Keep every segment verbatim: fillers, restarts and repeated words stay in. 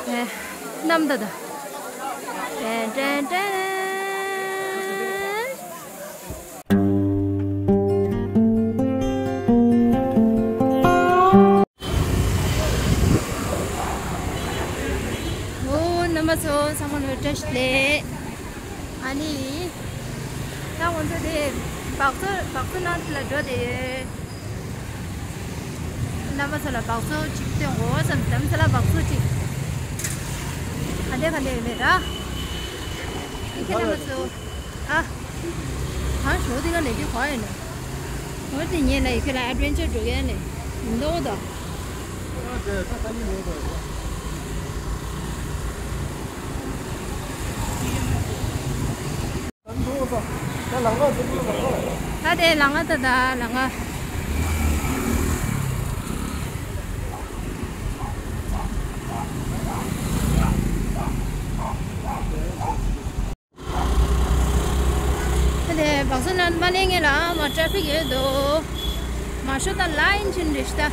ཨེ། གནམ་ད་ད། ཏན་ཏན་ཏན། ཨོ། རྣམ་པ་ཚོ་ཚང་མ་ལ་བཀྲ་ཤིས་བདེ་ལེགས། ཨ་ནི། ད་ང་ཚོ་དེ་སྦག་སོ་སྦག་སོ་ནང་ལ་འགྲོ་བསྡད་ཡོད། རྣམ་པ་ཚོ་ལ་སྦག་སོ་གཅིག་སྟོན་དགོས་བསམ། རྡ་རམ་ས་ལ་སྦག་སོ་གཅིག་ག་འདྲ་ག་འདྲ་ཡོད་མེད་ར། ཡི་གེ་རྣམ་པ་ཚོ། ཨ། གང་ཞོག་དེ་ག་ནས་དེ་ག་ཡོད་ན། འོ་དེ་ཉེ་ལ་ཡི་གེ་ལ་ཨེ་ཌི་ཝེན་ཅར་འགྲོ་གི་ཡ་ནས་མི་འདུག་ད། ད་དེ་ལ་ང་ད་ད་ལ་ང་། ད་དེ་སྦག་སོ་ནང་མ་སླེབས་སྔོན་ལ་མ་ཊ་རེ་ཕིག་ཡོད་འདུག་མ་ཤོ་ད་ལ་ཡིན་ཕྱིན་རེད་ཤི་ད།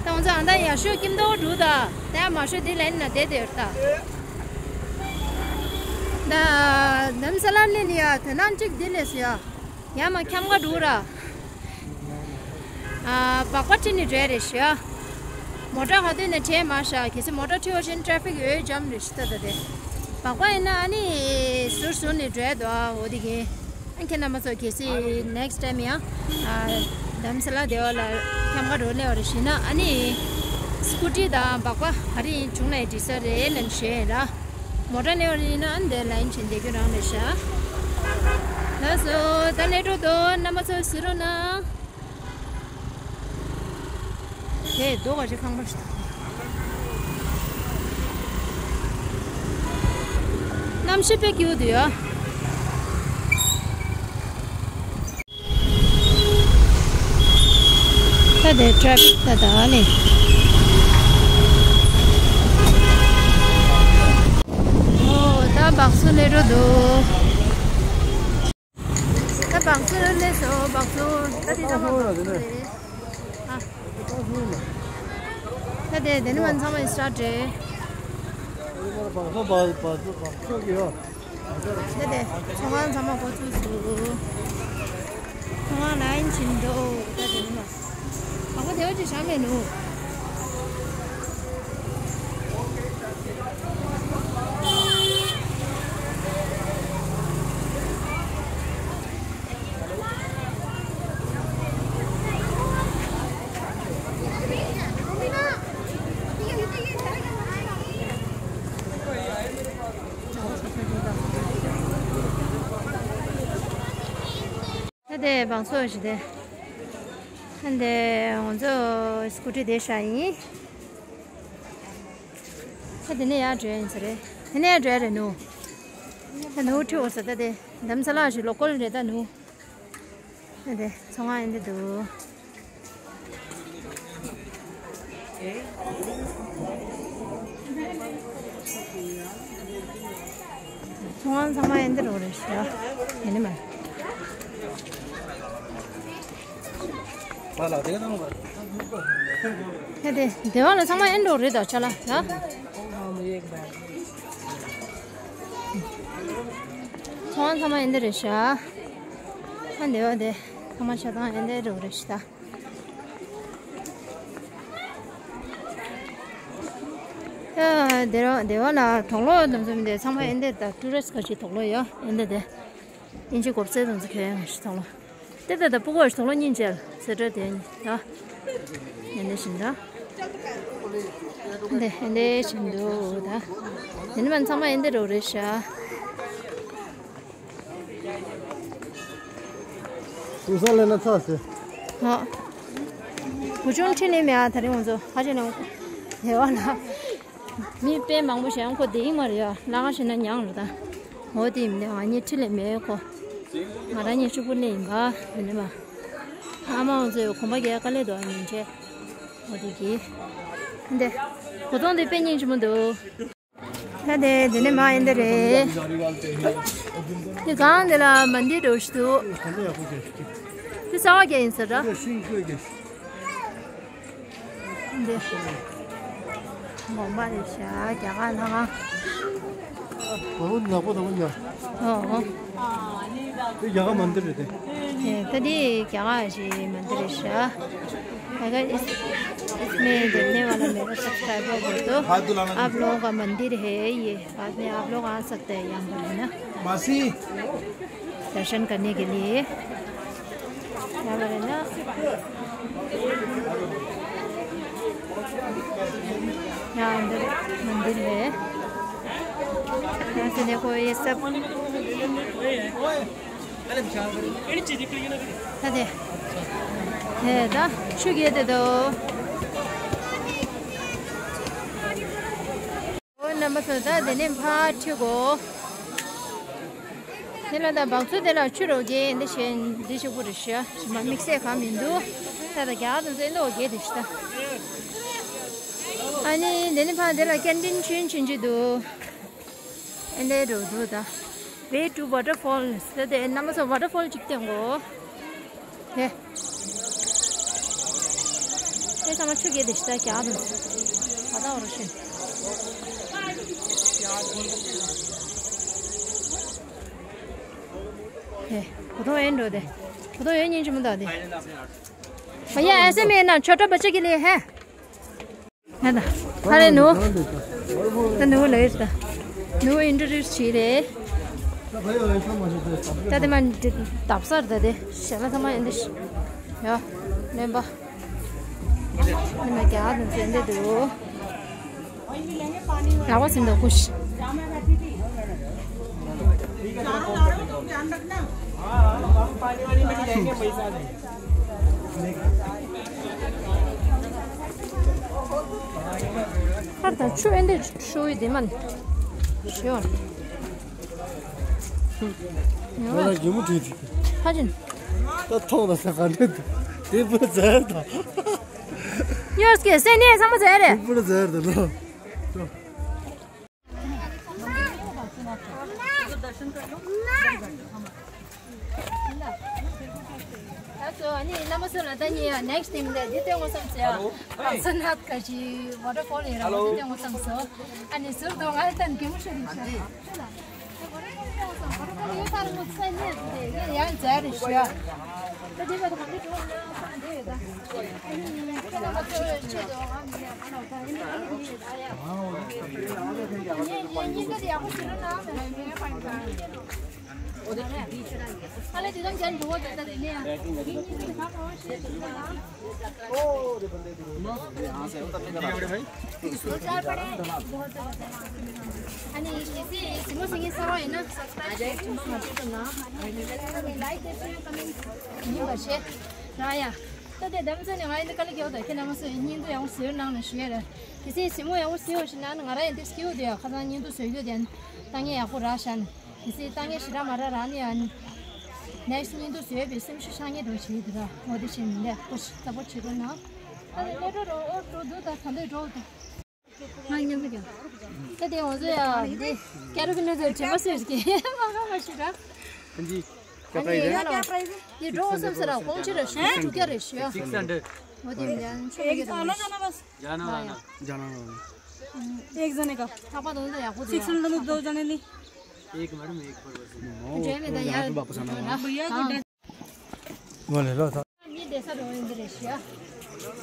ད་ང་ཚོ་ཨ་ད་ཡར་ཤོད་ཀིམ་མདོ་འགྲོ་ད། ད་མ་ཤོད་དེ་ལ་ཡིན་ན་བསྡད་དེ་ཡོད་ད། ད་རྡ་རམ་ས་ལ་ནས་ནི་ཡ་དེ་ནང་གཅིག་དེ་ལས་སུ་ཡ། ཡ་མ་འཁྱམ་ག་འགྲོ་ར། ཨ། སྦག་སྦག་ཁྲིད་ནས་བྲོས་རེད་ཤག་མོ་ཊ་ག་དུས་ནས་བྲོས་མ་ཤག་གལ་སྲིད་མོ་ཊ་ཁྲིད་པ་ཅིན་ཊ་རེ་ཕིག་ཡོད་འཇམ་རེད་ཤི་ད་ད་དེ། སྦག་སྦག་ཡིན་ན་ཨ་ནི་ཟུར་ཟུར་ནས་བྲོས་འདུག་ཨ། འོ་དེ་གིན། ཨ་ཁྱེད་རྣམ་པ་ཚོ་གལ་སྲིད་ནེག་སི་ཊའིམ་ཡང་། ཨ། རྡ་རམ་ས་ལ་དེ་བ་ལ་འཁྱམ་ག་འགྲོ་སླེབས་པ་རེད་ཤི་ན་ཨ་ནི། སི་ཀུ་ཊི་དང་སྦག་སྦག་ག་རེ་ཡིན་བྱུང་ན་ཡི་འགྲིག་ས་རེད་ལབ་ཞུ་ཡ་ཡིན་ར། མོ་ཊ་ནས་བ་ཡིན་ན་ཨ་འདི་ལ་ཡིན་ཕྱིན་བསྡད་རྒྱུ་རང་རེད་ཤག་ལགས་སོ། ད་སླེབས་འགྲོ་འདུག་རྣམ་པ་ཚོ་གཟིགས་རོགས་གནང་། དེ་རྡོ་ག་ཞིག་ཁང་པ་ཞིག་གནམ་གཤིས་དཔེ་སྐྱིད་པོ་འདུག་ཡ། ད་དེ་ཊ་རེ་ཕིག་ད་ད་ནི། ཨོ། ད་སྦག་སོ་སླེབས་འགྲོ་འདུག་ད་སྦག་སོ་སླེབས་སོང་། སྦག་སོ་ད་དེ་ཚང་མ་སྦག་སོ་རེད། ཨ། ད་དེ་དེ་ནི་མ་ཚང་མ་ཡི་སི་ཊར་ཊི་རེད། སྦག་སོ་སྦག་སོ་སྦག་སོ་གི་ཡོད། ད་དེ་ཚོང་ཁང་ཚང་མ་འགོ་ཚུགས་སོང་། ཚོང་ཁང་ལ་ཡིན་ཕྱིན་འགྲོ། ད་དེ་ནི་མ། ཨ་ཁུ་དེ་བ་ཅི་བྱ་མེད་ནུ། ད་དེ་བང་སོ་ཞིག་དེ། ད་དེ་ང་ཚོ་སི་ཀུ་ཊི་དེ་ཤ་ཡིན། ད་དེ་ནས་ཡར་འགྲོ་ཡིན་ས་རེད། དེ་ནས་ཡར་འགྲོ་ཡ་རེད་ནུ། ད་ནུ་ཁྲིད་འོ་ས་ད་དེ་རྡ་རམ་ས་ལ་ཞིག་ལོ་ཀལ་རེད་ད་ནུ། ད་དེ་ཚོང་ཁང་ཡིན་དེ་འདུག་ཚོང་ཁང་ཚང་མ་ཨེ་འདི་རུ་རེད་ཤག་ཡིན་ནི་མ། ཧེ་དེ་སྡེ་བ་ལ་ཚང་མ་ཨེ་འདྲ་རེད་ད་ཆ་ལ་ཡ། ཚོང་ཁང་ཚང་མ་ཨེ་འདི་རེད་ཤག་ཨ་སྡེ་བ་དེ་ཚང་མ་ཆ་ཚང་ཨེ་འདི་རུ་རེད་ཤག་ད། ཡ། དེ་རུ་སྡེ་བ་ལ་གྲོང་ལོག་དེ་ཚོ་མི་འདུག་ཚང་མ་ཨེ་འདི་ད་ཊུ་རི་སི་ཊི་ཁ་ཤས་གྲོང་ལོག་ཡོད་ཨེ་འདི་དེ། ཨིན་ཇི་གོབ་སེ་དེ་ཚོ་ཁྱེར་ཡོང་ཞིག་གྲོང་ལོག་དེ་ད་ད་སྤུ་གུ་ཞིག་གྲོང་ལོག་གཉིས་བྱས་ལ་སེ་ཏྲ་དེ་གཉིས་ད། ཨེ་འདི་བཞིན་ད། འདི་ཨེ་འདི་བཞིན་འདུག་ད། དེ་ནི་མ་ཚང་མ་ཨེ་འདི་རུ་རེད་ཤག་ཟུར་ས་ལེན་ན་ཚར་ཟེར། ཨ། བུ་ཆུང་ཁྲིད་ལེ་མེད་ཨ། ད་རིང་ང་ཚོ་ཧ་ཅང་ནང་དེ་བ་ལ་མི་དཔེ་མང་པོ་ཞིག་ཡང་ཁོ་བསྡད་ཀྱི་མ་རེད་ཡ། ལ་ང་ཞིག་ན་མྱངས་རེད་ད། འོ་དེ་མིན་ང་གཉིས་ཁྲིད་ལེ་མེད་ཁོ། ང་རང་གཉིས་ཕྱུག་པོ་ལེ་ཡིན་པ་ཡིན་ནི་མ། ཨ་མ་ང་ཚོས་གོམ་པ་རྒྱག་དཀའ་ལས་འདུག་ཨ་ཉིན་བྱས། འོ་དེ་གི། འདི། གོ་ཐོང་དེ་དཔེ་སྙིང་རྗེ་མོ་འདུག་ད་དེ་དེ་ནས་མ་ཨེ་འདི་རེད། དེ་གང་དེ་ལ་མ་འདི་འགྲོ་ཞིག་འདུག་དེ་གསར་བ་རྒྱག་ཡིན་ས་ར། འདི། དགོན་པ་རེད་ཤག་རྒྱ་གར་ལྷ་ཁང་། ཨོ་ནག་པོ་དང་པོ་ཉ། ཨོ། དེ་རྒྱ་གར་མན་དིར་རེད་དེ། ད་དེ་རྒྱ་གར་ཞིག་མན་དིར་རེད་ཤག अगर इस इसमें देखने वाला मेरा सब्सक्राइबर हो तो आप लोगों का मंदिर है ये। बाद में आप लोग आ सकते हैं यहाँ पर, है ना? मासी। दर्शन करने के लिए। यहाँ पर है ना, यहाँ अंदर मंदिर है। यहाँ से देखो ये सब। ད་དེ། དེ་ད་ཆུ་རྐྱལ་དེ་དོ། ཨོ་རྣམ་པ་ཚོ་ད་དེ་ནས་ཕར་ཁྲིད་གོ། དེ་ལ་ད་བག་ཚོད་དེ་ལ་ཆུ་རོ་གེ་འདི་བྱས་འདི་ཞིག་པོ་རེད་ཤག་ཞི་མ་དམིགས་བསལ་གང་མི་འདུག་ད་ད་རྒྱ་དང་ཚོ་འདི་འོ་གེ་དེ་ཤི་ད། ཨ་ནི་དེ་ནས་ཕར་དེ་ལ་ཀན་ཊིན་ཆུན་ཆུན་གྱི་འདུག་ཨེ་འདྲའི་འགྲོ་འདུག་ད། Way to waterfall ཟེར་ཏེ་རྣམ་པ་ཚོ་ཝ་ཊར་ཕོལ་གཅིག་སྟོན་གོ། དེ། དེ་ཚང་མ་ཆུ་རྐྱལ་དེ་ཤི་ད་རྒྱག་དང་། ད་ད་འོ་རོ་ཤི། དེ། བུ་ཐོ་ཨེ་འགྲོ་དེ། བུ་ཐོ་ཨེ་ཉིན་ཆི་མོ་ད་དེ། भैया ऐसे में ना छोटा बच्चे के लिए है। है ना? अरे नु। त नु ले त। नु इंट्रोड्यूस छि रे। त ते मन तप सर त दे। शला समा इंदश। या। नेबा। नेमा क्या दन सेंदे दो। लावा सिंदो कुछ। ཨར་ད་ཆུ་ཨེ་འདྲ་ཤོ་ཡི་དེ་མན། ཤོ། ང་ལ་རྒྱུ་མོ་བྲིས་ཏེ། ཧ་ཅིན། ད་ཐོག་ལ་ས་ག་འདྲ་དེ་པུ་ར་ཛར་ད། ཡོ་སྐེ་སེ་ནེ་ས་མ་ཛར་རེ། དེ་པུ་ར་ཛར་ད་ལོ། ད་སོ་ཨ་ནི་རྣམ་པ་ཚོ་ལ་ད་ཉེ་ཡ་ནེགསི་ཊིང་ལ་འདི་སྟོན་དགོས་བསམ་ཟེར་ཡ། ཨ་སོ་ནད་ཀ་ཅི་ཝ་ཊར་ཕོལ་ཡིན་ར་བ་འདི་སྟོན་དགོས་བསམ་སོ། ཨ་ནི་ཟུར་དུ་ང་ལ་ད་གད་མོ་ཤོར་ཡིན་ཤག་ཡང་ཛ་རེ་ཤག་ད་དེ་བ་དང་འདི་འགྲོ་ན་འདི་ཡོད་ད། ཁྱེད་རྣམ་པ་ཚོའི་ཆེད་དུ་ང་མི་ཡག་པ་ལ་ད་ཡིན་ན་ཡིན་ད་ཡ། ཉིན་ཉིན་ད་ཡག་པོ་ཞིག་རེད་ན་མེད་མེད་པ་ཡིན་ད། ཨ་ལེ་དེ་དང་ཀྱང་འགྲོ་བ་དེ་ད་དེ་ནས་ཡ། ཉིན་ཉིན་དེ་ག་གང་བྱེད་ཐུབ་ན། ཨ་ནི་གལ་སྲིད་ཞི་མོ་སེང་གེ་གསར་པ་ཡིན་ན་སབ་སི་ཀྲའིབ་བྱེད་མ་མ་བྱེད་ཐུབ་ན། ཨ་ནི་ལའིཀ་དེ་ཤེར་ཀོ་མེན་ཊི་ཡིན་པ་བྱེད་ར་ཡ། ད་དེ་དམ་ཚ་ནས་ང་ཡིན་ད་དཀའ་ལས་ཁྱེར་ཡོད་ད། ཁྱེད་རྣམ་པ་ཚོ་ཡིན་སྙིང་སྟོབས་ཡག་པོ་བཟོས་གནང་ནས་ཞུ་ཡ་རེད། གལ་སྲིད་ཞི་མོ་ཡག་པོ་བཟོས་ཡོད་ཞེ་ན་ང་རང་ཡིན་ད་སྐྱིད་པོ་དེ་ཡ། ཁ་སང་སྙིང་སྟོབས་བཟོས་རྒྱུ་དེ་ཡ་ནི་ལྟ་ངན་ཡག་པོ་རག་ཤག་ནས། གལ་སྲིད་ལྟ་ངན་ཞེ་དྲག་མ་རག་རང་ནས་ཡ་ནི། ནེགསི་ཊི་སྙིང་སྟོབས་བཟོས་པའི་སེམས་ཤུགས་ཆག་ངེས་འགྲོ་བྱེད་དེ་ར། འོ་དེ་བྱས་ནས་ལས་ཁོ་ཞིག་ད་པོ་བྱེད་དགོས་ན། ད་ནི་ལས་འགྲོ་རོགས་ཨོ་འགྲོ་འདུག་ད་ད་འདོད་འགྲོ་འདུག་ང་མཉམ་དུ་ཀྱང་། ད་དེ་ང་ཚོ་ཡ་འདི་ཀེ་ར་ཕི་ནི་ཚོ་དྲན་པ་གསོས་ཀྱི་མ་ཁ་མ་ཤི་ར། ཨ་ནི་ཡ་ལ་འདི་འགྲོ་བསམ་ས་ར་དགོང་ཕྱི་ར་ཞུ་དྲུག་བརྒྱ་རེ་ཞུ་ཡ། सिक्स हंड्रेड। འོ་དེ་ཡ་ཆོ་གི་ར། जाना वाला। जाना वाला। एक जने का। ཐག་པ་དང་དུ་ཡག་པོ་འདུག सिक्स हंड्रेड दो जने नहीं। एक मैडम, एक पर बस। འདྲེ་མེད་ད་ཡ། वापस आना। भैया को हाँ। वाले लो था। མི་བསྡད་ས་རོ་ཡིན་འདི་རེད་ཤག་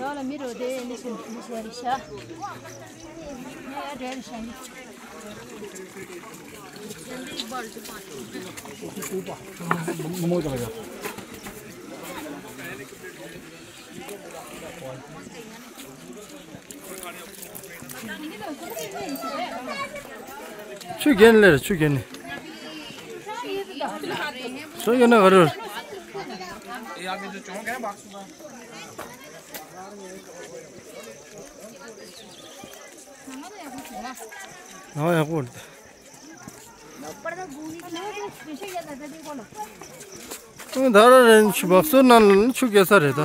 ཡང་ལ་མི་རོ་དེ་ནི་ཤིན་ཏུ་ཤ་རེད་ཤག་ཡ་འདྲེ་རེད་ཤག་ཆུ་རྐྱལ་ལེར་ཆུ་རྐྱལ་ནི། ཆུ་རྐྱལ་ན་ག་རེ། ནང་ཡག་པོ་རེད། ད་ར་རེན་ཆུ་བག་སོ་ནང་ལ་ཆུ་རྐྱལ་ས་རེད་ད་ད།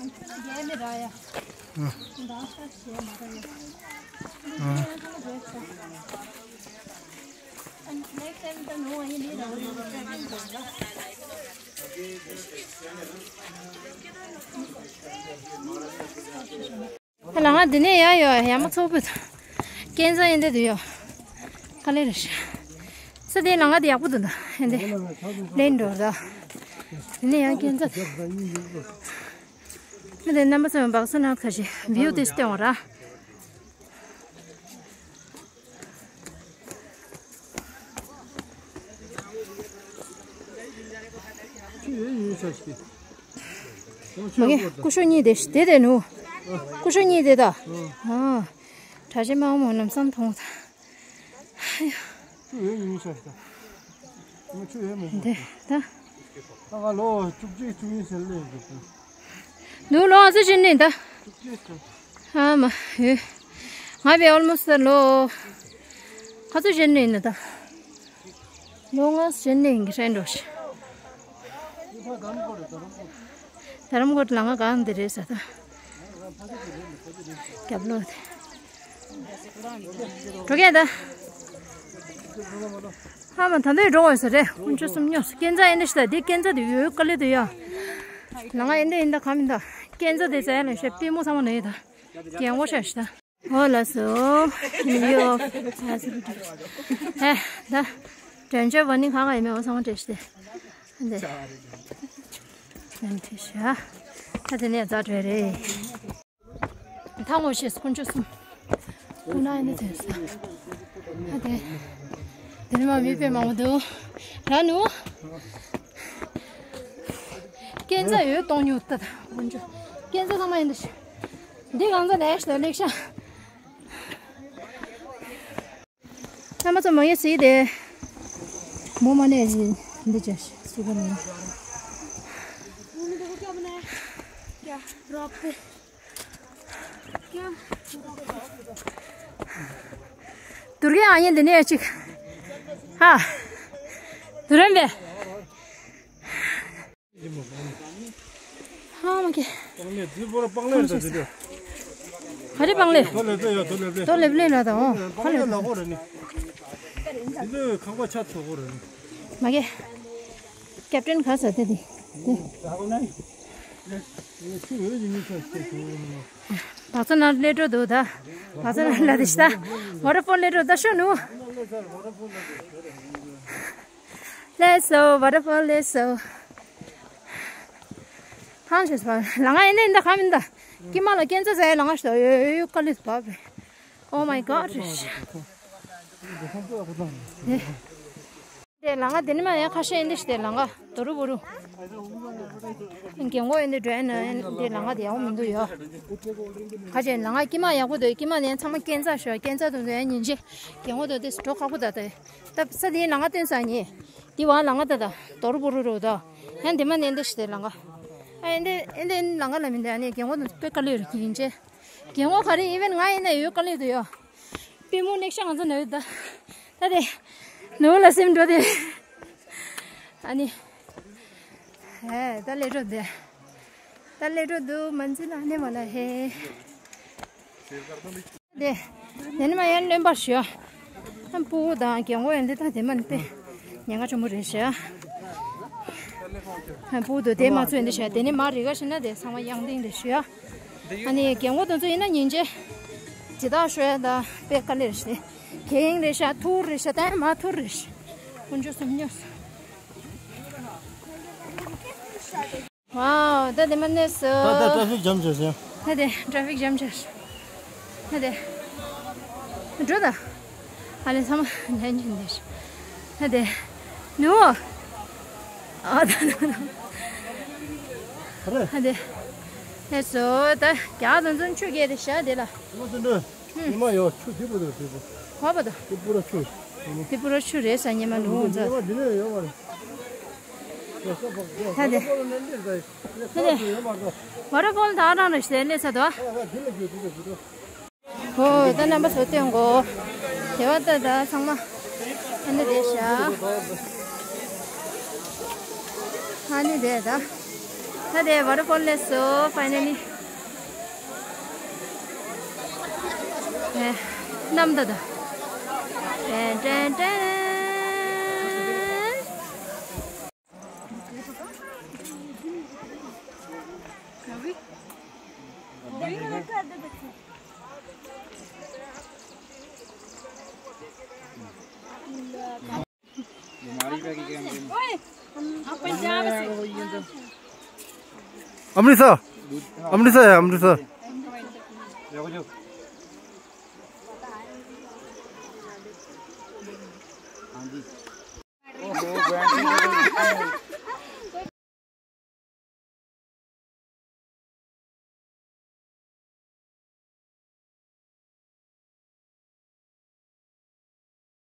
ལ་ང་འདི་ནས་ཡར་ཡོད་ཡ་མ་ཚོགས་པོ་དང་སྐས་འཛེག་ཡིན་དེ་དུ་ཡོད། དཀའ་ལས་རེད་ཤག་ས་དེའི་ལམ་ཁ་དེ་ཡག་པོ་འདུག་ད་ཡིན་དེ་ལེན་འགྲོ་ད། འདི་ནས་ཡར་སྐས་འཛེག་ཨ་དེ་རྣམ་པ་ཚོས་བག་ས་ན་ཁ་ཤས་བིའུ་དེ་སྟོན་བ་ར། མ་གི་སྐུ་ཞབས་གཉིས་དེ་དེ་དེ་ནུ། སྐུ་ཞབས་གཉིས་དེ་ད། ཨ། གྲྭ་ཆེན་དམར་མོ་ལམ་སང་མཐོང་ད། ཆུ་ཡོད་ཡིན་ཤག་ཤག་ཆུ་ཡོད་མེད་ཤག་དེ་ད། ད་ང་ལོ་བཅུ་གཅིག་བཅུ་གཉིས་ཟེར་ལས་ཡོད་གི། ནུ་ལོ་ཨ་ཙི་བྱས་ནས་ད། བཅུ་གཅིག་ཟེར། ཨ་མ་ཧེ། ང་བས་ཨོལ་མོ་སི་ལོ། ག་ཚོད་བྱས་ནས་ཡིན་ད། ལོ་ལྔ་བྱས་ནས་ཡིན་གྱི་ཧྲན་འགྲོ་ཤག་རྡ་རམ་གོ་ལ་ང་གང་འདི་རེད་ས་ད། རྒྱབ་ལོགས་དེ། འགྲོ་གས་ད། ཧ་མ་ད་འདོད་འགྲོ་བ་ས་རེད། དཀོན་མཆོག་གསུམ་སྨྱོ། སྐས་འཛེག་ཨེ་འདྲ་ཞིག་ད་འདི་སྐས་འཛེག་དེ་ཡོད་དཀའ་ལས་དུ་ཡ། ལ་ང་ཨེ་འདྲ་ཡིན་ད་ག་མིན་ད། སྐས་འཛེག་དེ་ཟེར་ཡ་ལ་ཤ་པི་མོ་ཚང་མ་ནས་ཡོད་ད། རྒན་འོ་ཤ་ཤི་ད། འོ་ལགས་སོ། ཡོ། ཧེ་ད། དྲན་ཆོས་བ་ནི་གང་ག་ཡིན་མེད་འོ་ཚང་མ་བྲེལ་ཤི་ཏེ། འདི། ཡང་ཁྲིད་ཤག་ད་དེ་ནས་རྫ་བྲོས་རེད། ཐང་ངོ་ཤེས་དཀོན་མཆོག་གསུམ། ཁོ་ན་ཡིན་ན་དེ་ས། ད་དེ། དེ་ནས་མ་མི་དཔེ་མང་པོ་འདུག་ར་ནུ། སྐས་འཛེག་ཡོད་གཏོང་ཉུག་ད་ད་དཀོན་མཆོག་སྐས་འཛེག་ཚང་མ་ཡིན་འདུག་འདི་གང་ཚ་ལས་ཤི་ད་ལེགས་ཤག་རྣམ་པ་ཚོ་མ་ངེས་སྲིད་དེ། མོ་མ་ནས་འདི་ཅག་སུ་ག་ནས། དུར་གེ་ཨ་ཡེ་འདི་ནས་ཅིག་ཧ། དུར་རན་པས། ཧ་མ་ཁེ། སྤང་ལེབ་འདི་པོ་ར་སྤང་ལེབ་རེད་ད་འདི་དེ། ག་རེ་སྤང་ལེབ། རྡོ་ལེབ་ལེབ་ཡ་རྡོ་ལེབ་ལེབ། རྡོ་ལེབ་ལེབ་ལ་ད་འོ། སྤང་ལེབ་ལ་ཁོ་རེད་ནི། འདི་ལོས་ཁང་པ་ཆ་ཚོ་ཁོ་རེད་ནི། མ་ཁེ། ཀེབ་ཊན་ག་ས་དེ་དེ། དེ། ཆུ་འོད་ཀྱི་མི་ཆ་ཆེ་ཆུ། བག་ཚ་ན་སླེབས་འགྲོ་འདུག་ད། བག་ཚ་ན་ལ་དེ་ཤི་ད། ཝ་ཊར་ཕོལ་སླེབས་འགྲོ་ད་ཤོ་ནུ། Let's go, waterfall, let's go. ཧང་ཞེས་པ་ལ་ང་ཡིན་ན་ཡིན་ད་ག་མིན་ད། ཀི་མ་ལ་སྐས་འཛེག་ཟེར་ལ་ང་ཞོ་ཡོ་ཡོ་ཡོ་ཀ་ལི་བབ་རེད། Oh my God རེད། དེ་ལ་ང་དེ་ནི་མ་ཡང་ཁ་ཤས་ཡིན་དེ་ཞིག་དེ་ལ་ང་དོ་རུ་བུ་རུ། རྒན་གོག་ཡིན་དེ་འགྲོ་ཡིན་ན་དེ་ལ་ང་དེ་ཡག་མི་འདུག་ཡོ། ཁ་ཤས་ལ་ང་ཀི་མ་ཡག་པོ་འདུག་ཀི་མ་ནས་ཚང་མ་སྐས་འཛེག་ཞོ་སྐས་འཛེག་དུ་འདུག་ཡ་ཉིན་ཅི། རྒན་གོག་དུ་དེ་འགྲོ་ཁག་པོ་ད་དེ། ད་ས་དེའི་ལམ་ཁ་སྟོན་ས་ནི། དེ་བ་ལམ་ཁ་ད་ད་དོར་བུ་རུ་རུ་ད། ཡང་དེ་མ་ནན་དེ་ཞི་དེ་ལམ་ཁ། ཨ་ཨེ་འདི་ཨེ་འདི་ལམ་ཁ་ལ་མི་འདི་ཨ་ནི་རྒན་གོག་དུ་དཔེ་དཀའ་ལས་རུ་གྱིན་ཅེ། རྒན་གོག་ག་རེ་ཨི་ཝེན་ང་ཡིན་ན་ཡོད་དཀའ་ལས་དུ་ཡོད། པི་མོ་ལེགས་ཤ་ང་ཚོ་ན་ཡོད་ད། ད་དེ། ནུ་ལ་སེམས་འགྲོ་དེ། ཨ་ནི། ཧེ་ད་ལས་འགྲོ་དེ། ད་ལས་འགྲོ་དུ་མ་འཛི་ལ་ནི་མ་ལ་ཧེ། དེ། དེ་ནི་མ་ཡང་བློན་པར་ཞུ། ཨ་སྤུ་གུ་དང་རྒན་གོག་ཡང་འདི་དང་དེ་མ་ནི་དཔེ་ཉེན་ཁ་ཆེན་པོ་རེད་ཤག་ཨ་སྤུ་གུ་དེ་མ་ཚོས་འདི་ཤག་དེ་ནི་མ་རི་ག་ཤི་ན་དེ་ཚང་མ་ཡང་ཏིང་རེད་ཤག་ཨ་ནི་རྒན་གོག་དེ་ཚོ་ཡིན་ན་ཉིན་བྱེད། ཇི་ལྟར་ཤོད་ཡ་ད་དཔེ་དཀའ་ལས་རེད་ཤག་གད་ཡིང་རེད་ཤག་ཐུར་རེད་ཤག་ད་ཡང་མ་ཐུར་རེད་ཤག་དཀོན་མཆོག་གསུམ་སྨྱོ། ཝའོ། ད་དེ་མ་གནས་སོ། ད་ད་ཊ་ཕིག་ཇམ་བྱས་སོང་། ད་དེ་ཊ་ཕིག་ཇམ་བྱས། ད་དེ། འགྲོ་ད། ཨ་ལེ་ཚང་མ་ལན་ཅིག་འདེར། ད་དེ། ནུ། ཨ་ད་ད་ད། ད་དེ། གནས་སོ། ད་རྒྱག་དང་ཚོན་ཆུ་རྒྱས་དེ་བཞག་དེ་ལ། ཉི་མ་ཡོད། ཉི་མ་ཡོད། ཆུ་དེ་པོ་དང་དེ་པོ། གོ་བ་དང་། དེ་པོ་ར་ཆུ། དེ་པོ་ར་ཆུ་རེད་ས་ཉི་མ་ནུ་འོང་ཚ། ཉི་མ་འདི་ནས་ཡོད་མ་རེད། ད་དེ། ད་དེ། ཝ་ཊར་ཕོལ་ད་རང་རེད་ཤག་སླེབས་ཚར་འདུག་ཨོ་ད་རྣམ་པ་ཚོ་སྟོན་གོ། དེ་བ་ད་ད་ཚང་མ། ཨ་ནི་དེ་ཤག་ཨ་ནི་དེ་ད། ད་དེ་ཝ་ཊར་ཕོལ་སླེབས་སོང་། ཕའི་ནལ་ལི། ཨེ། གནམ་ད་ད། ཏན་ཏན་ཏན། ਅੰਮ੍ਰਿਤਸਰ। ਅੰਮ੍ਰਿਤਸਰ ਹੈ, ਅੰਮ੍ਰਿਤਸਰ।